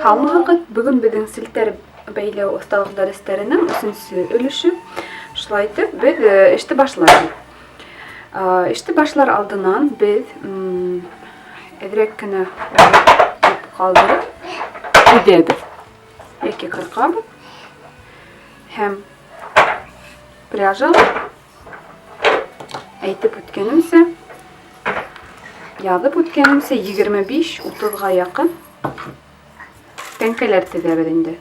Һаумыһығыҙ! Бөгөн беҙҙең селтәр бәйләү оҫталыҡ дәрестәренең өсөнсө өлөшө. Шулай итеп, беҙ эште башлайбыҙ. Эште башлар алдынан беҙ әҙерәк кенә ҡалдырып өҙәбеҙ йәки ҡырҡабыҙ һәм пряжа әйтеп үткәнемсә, яҙып үткәнемсә 25-30-ға яҡын тәңкәләр теҙәбеҙ инде.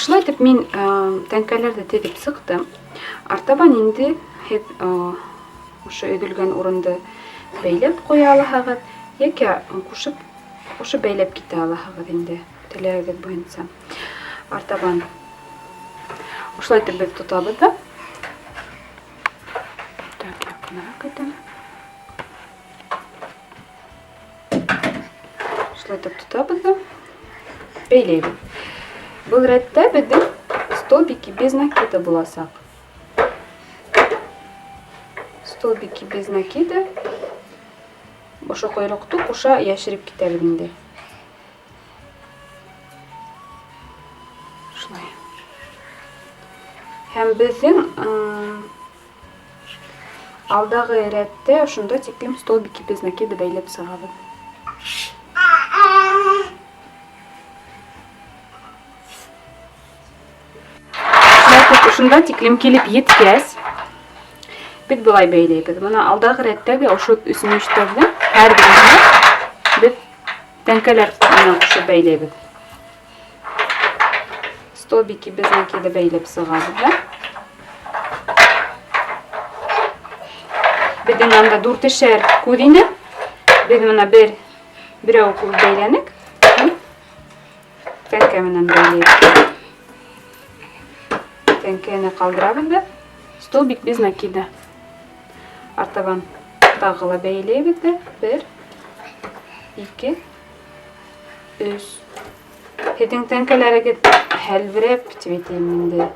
Шулай итеп мин тәңкәләрҙе теҙеп сыҡтым. Артабан инде һеҙ ошо өҙөлгән урынды бәйләп ҡуя алаһығыҙ, йәки ҡушып ошо бәйләп китә алаһығыҙ инде теләгегеҙ буйынса. Артабан ошолай итеп беҙ тотабыҙ да. Так, яҡыныраҡ итәм. Шулай итеп тотабыҙ да бәйләйбеҙ. Был рәттә беҙҙең столбики без накида буласаҡ. Столбики без накида. Ошо ҡойроҡто ҡуша йәшереп китәбеҙ инде. Шулай. Һәм беҙҙең алдағы рәттә ошонда тиклем столбики без накида бәйләп сығабыҙ. Ошонда тиклем килеп еткәс, беҙ былай бәйләйбеҙ. Бына алдағы рәттәге ошо өсмөйөштәрҙең һәр береһенә беҙ тәңкәләр менән ҡушып бәйләйбеҙ. Столбики без накида бәйләп сығабыҙ да. Беҙҙең анда дүртешәр күҙ ине. Беҙ мына бер берәү күҙ бәйләнек. Тәңкә менән бәйләйбеҙ. Тәңкәне ҡалдырабыҙ да. Столбик без накида. Артабан тағы ла бәйләйбеҙ дә. Бер, ике, өс. Һеҙҙең тәңкәләрегеҙ һәлберәп тип әйтәйем инде.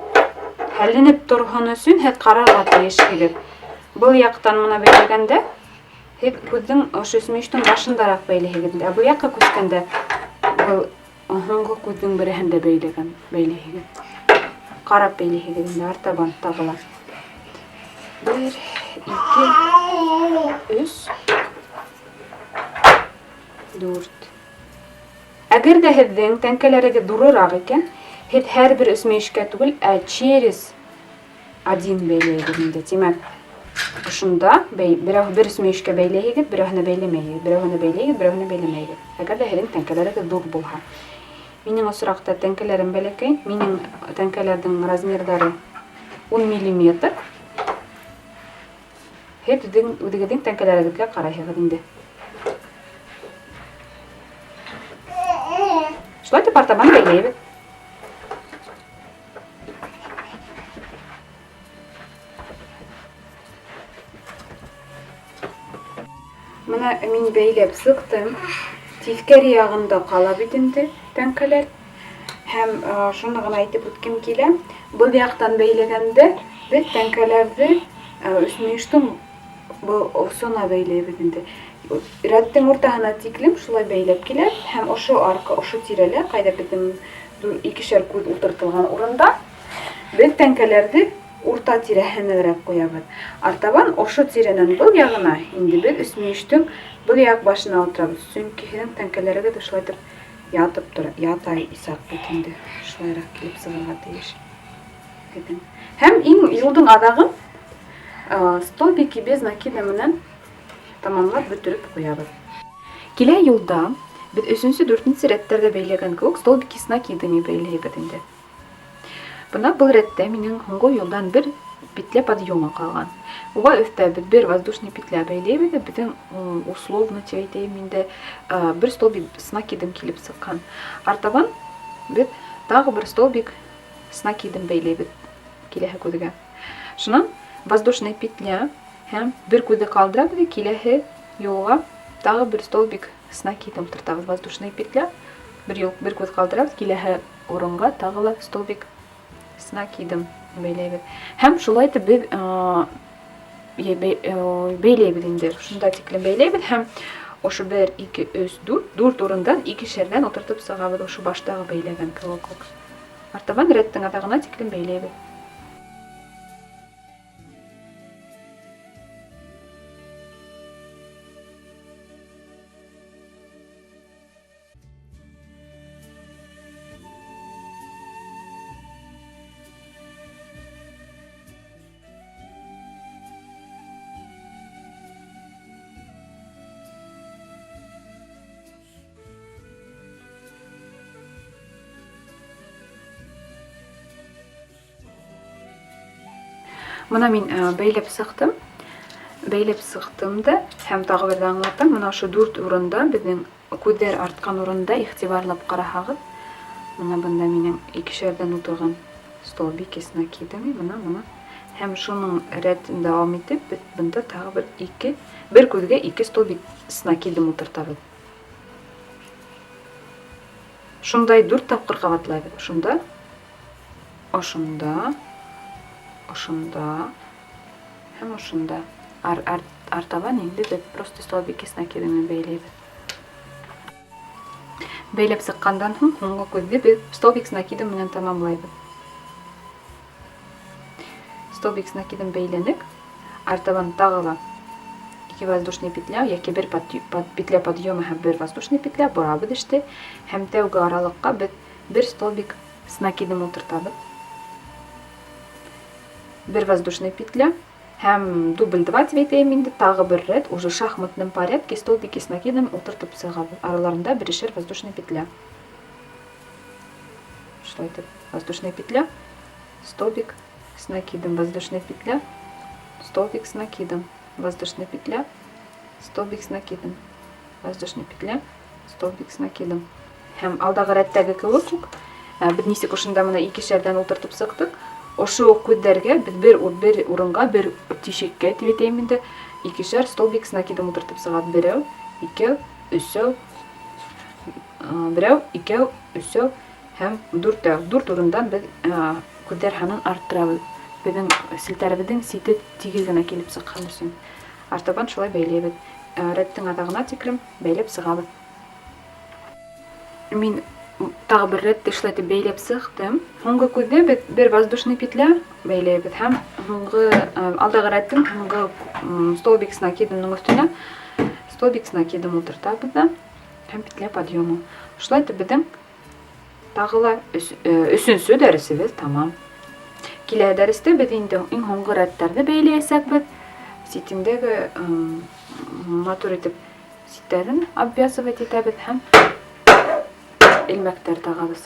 Һәленеп торһон өсөн һеҙ ҡарарға тейешһегеҙ. Был яҡтан мына бәйләгәндә һеҙ күҙҙең ошо өсмөйөштөң башындараҡ бәйләйһегеҙ. Ә был яҡҡа күскәндә был һуңғы күҙҙең береһендә бәйләгән бәйләйһегеҙ. Ҡарап бәйләйһегеҙ инде артабан тағы ла. Бер, ике, өс, дүрт. Әгәр дә һеҙҙең тәңкәләрегеҙ ҙурыраҡ икән, һеҙ һәрбер өсмөйөшкә түгел, ә через один бәйләйһегеҙ инде. Тимәк, ошонда берәү бер өсмөйөшкә бәйләйһегеҙ, берәүһенә бәйләмәйһегеҙ, берәүһенә бәйләйһегеҙ, берәүһенә бәйләмәйһегеҙ. Әгәр дә һеҙҙең тәңкәләрегеҙ ҙур булһа. Минең осраҡта тәңкәләрем бәләкәй, минең тәңкәләрҙең размерҙары 10 миллиметр. Һеҙ үҙегеҙҙең тәңкәләрегеҙгә ҡарайһығыҙ инде. Шулай итеп артабан бәйләйбеҙ. Мына мин бәйләп сыҡтым. Тиҫкәре яғында ҡала бит инде тәңкәләр. Һәм шуны ғына әйтеп үткем килә. Был яҡтан бәйләгәндә беҙ тәңкәләрҙе өсмөйөштөң был осона бәйләйбеҙ инде. Рәттең уртаһына тиклем шулай бәйләп килә һәм ошо арҡа, ошо тирәлә, ҡайҙа беҙҙең икешәр күҙ ултыртылған урында беҙ тәңкәләрҙе урта тирәһенәрәк ҡуябыҙ. Артабан ошо тирәнән был яғына инде беҙ өсмөйөштөң был яҡ башына ултырабыҙ. Сөнки һеҙҙең тәңкәләрегеҙ ошолай итеп ятып тора, ята исаҡ бит инде. Шулайыраҡ килеп сығырға тейеш. Һеҙҙең. Һәм иң юлдың аҙағын столбики без накида менән тамамлап бөтөрөп ҡуябыҙ. Килә юлда беҙ өсөнсө, дүртенсе рәттәрҙә бәйләгән кеүек столбики с накидами бәйләйбеҙ инде. Бына был рәттә минең һуңғы юлдан бер Петля подъема ҡалған. Уға өҫтәп бер воздушный петля бәйләйбеҙ ҙә, беҙҙең условно тип әйтәйем инде, бер столбик с накидом килеп сыҡҡан. Артабан беҙ тағы бер столбик с накидом бәйләйбеҙ киләһе күҙгә. Шунан воздушный петля һәм бер күҙҙе ҡалдырабыҙ ҙа киләһе юлға тағы бер столбик с накидом ултыртабыҙ. Воздушный петля, бер юл, бер күҙ ҡалдырабыҙ, киләһе урынға тағы ла столбик с накидом бәйләйбеҙ. Һәм шулай итеп беҙ бәйләйбеҙ инде. Шунда тиклем бәйләйбеҙ һәм ошо 1, 2, 3, 4, 4 урындан икешәрҙән ултыртып сығабыҙ ошо баштағы бәйләгән кеүек үк. Артабан рәттең аҙағына тиклем бәйләйбеҙ. Мына мин бәйләп сыҡтым. Бәйләп сыҡтым да һәм тағы бер ҙә аңлатам. Мына ошо 4 урында беҙҙең күҙҙәр артҡан урында иғтибарлап ҡараһағыҙ, мына бында минең икешәрҙән ултырған столбики с накидами, мына, мына. Һәм шуның рәтен дауам итеп, беҙ бында тағы бер ике, бер күҙгә ике столбик с накидом ултыртабыҙ. Шундай 4 тапҡыр ҡабатлайбыҙ. Шунда, ошонда, ошонда һәм ошонда. Артабан инде беҙ просто столбики с накидом менән бәйләйбеҙ. Бәйләп сыҡҡандан һуң һуңғы күҙҙе беҙ столбик с накидом менән тамамлайбыҙ. Столбик с накидом бәйләнек, артабан тағы ла ике воздушный петля йәки бер петля подъема һәм бер воздушный петля борабыҙ эште һәм тәүге аралыҡҡа беҙ бер столбик с накидом ултыртабыҙ. Бер воздушный петля һәм дубль 2 тип әйтәйем инде, тағы бер рәт уже шахматном порядке столбики с накидом ултыртып сығабыҙ. Араларында берешәр воздушный петля. Шулай итеп, воздушная петля, столбик с накидом, воздушная петля, столбик с накидом, воздушная петля, столбик с накидом, воздушная петля, столбик с накидом. Һәм алдағы рәттәге кеүек үк, беҙ нисек ошонда мына икешәрҙән ултыртып сыҡтыҡ, ошо уҡ күҙҙәргә беҙ бер урынға, бер тишеккә тип әйтәйем инде, икешәр столбик с накидом ултыртып сығабыҙ. Берәү, икәү, өсәү, берәү, икәү, өсәү һәм дүртәү. Дүрт урындан беҙ күҙҙәр һанын арттырабыҙ. Беҙҙең селтәребеҙҙең сите тигеҙ генә килеп сыҡһын өсөн. Артабан шулай бәйләйбеҙ. Рәттең аҙағына тиклем бәйләп сығабыҙ. Мин тағы бер рәтте шулай итеп бәйләп сыҡтым. Һуңғы күҙҙе беҙ бер воздушный петля бәйләйбеҙ һәм алдағы рәттең һуңғы столбик с накидомның өҫтөнә столбик с накидом ултыртабыҙ да һәм петля подъема. Шулай итеп беҙҙең тағы ла өсөнсө дәресебеҙ тамам. Килә дәрестә беҙ инде иң һуңғы рәттәрҙе бәйләйәсәкбеҙ. Ситендәге матур итеп ситтәрен обвязывать итәбеҙ һәм элмәктәр тағабыҙ.